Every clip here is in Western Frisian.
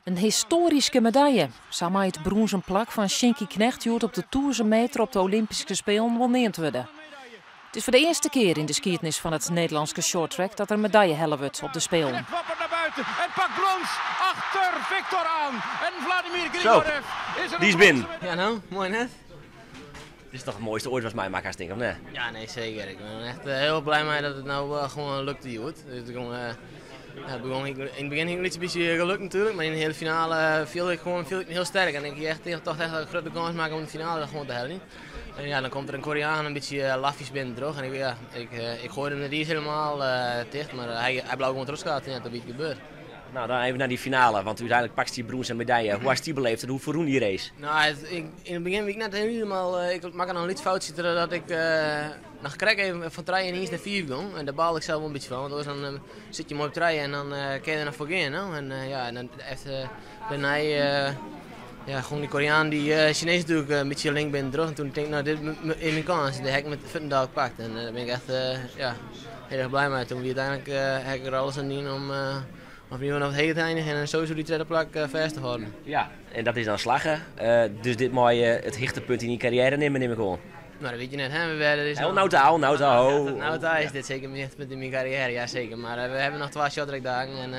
In histoaryske medalje, sa mei it brûnzen plak fan Sjinkie Knegt hjoed op de 1000 meter op de Olympyske Spelen wol neamd wurde. It is foar de earste kear yn de skiednis fan it Nederlânske shorttrack dat der in medalje helle wurdt op de Spelen. Wappert naar buiten en pakt brons achter Victor aan. En Vladimir Zo, Grigorev is er die is binnen. Ja, no, moai net? Dit is toch it moaiste oait watst meimakke hast, tink of net? Ja, nee, seker. Ik bin echt hiel bliid mei dat it no gewoan lukte hjoed. Dus it gong, ja, it begûn, yn it begjin hie ik in lyts bytsje geluk natuerlik, mar yn de hiele finale fielde ik gewoan fielde ik my hiel sterk. En ik hie echt, tocht echt dat ik grutte kâns makke om de finale gewoan te heljen. En ja, dan komt der in Koreaan in bytsje lafjes binnen troch. En ik, ja, ik, ik goaide him net iens hielendal ticht, mar hy, hy bleau gewoan trochskaten. Ja, dat wie it gebeurd. No, dan even nei dy finale, want úteinlik pakst dy brûnzen medalje. Hoe hast dy beleefd en hoe ferrûn dy race? No, it, ik, yn it begjin wie ik net hielendal. Ik makke noch in lyts foutsje trochdat ik noch krekt even fan trije yniens nei fiif gong. En dêr baalde ik sels wol in bytsje fan, want oars dan sit je moai op trije en dan kin je der noch foar gean. No? En ja, en dan efter, dêrnei ja, gong dy Koreaan, dy Sinees natuerlik in bytsje link binnen troch. En toen tink ik, no, dit is myn kâns. Dy ha ik met fuortendalik pakt. En dêr bin ik echt ja, hiel erch bliid mei. Toen wie úteinlik ha ik der alles oan dien om of yn ieder gefal heger te einigjen en sowieso dy tredde plak fêst te hâlden. Ja, en dat is dan slagge. Dus dit mei je it hichtepunt yn dyn karriêre nimme, nim ik oan. No, dat wit je net, hè? We werden dus Oh, no ta, no ta, ho. No ta is dit seker myn hichtepunt yn myn karriêre, ja seker. Mar we hawwe noch twa shorttrackdagen en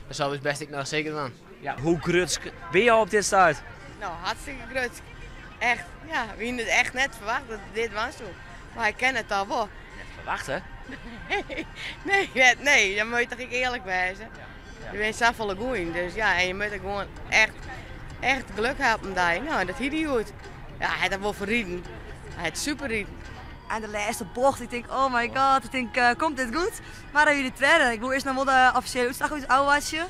dat sil ús bêst ek noch seker dwaan. Ja, hoe grutsk binne jo op dit stuit? No, hartstikke grutsk. Echt, ja, we hiene it echt net ferwachte dat dit dwaan soe. Mar hy kin it al wol. Net ferwachte? Nee, nee, net, nee, dan moat je toch ek earlik wêze. Der binne safolle goeien, dus ja, en je moatte gewoan echt, echt geluk ha op in dei. No, en dat hie hy hjoed. Ja, hy hat dat wol ferriden. Hy hat super riden. En de lêste bocht, ik tink, oh my god, ik tink, komt dit goed? Mar dan wie de tredde. Ik woe earst noch wol de offisjele útslach út ôfwachtsje.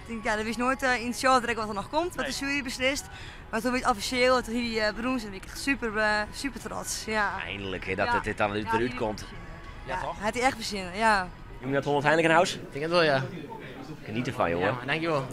Ik tink, ja, der wist noait yn it shorttrack wat der noch komt, wat de sjuery beslist. Mar toen wie it offisjeel en toen hie hy brûns en wie ik echt super, super trots. Ja. Eindelijk, hè, dat dit dan derút komt. Ja, toch? Hat hy echt fertsjinne, ja. Jong dat 100 Heineken House? Tink it wol, ja. Geniet ervan, jongen. Ja, dankjewol.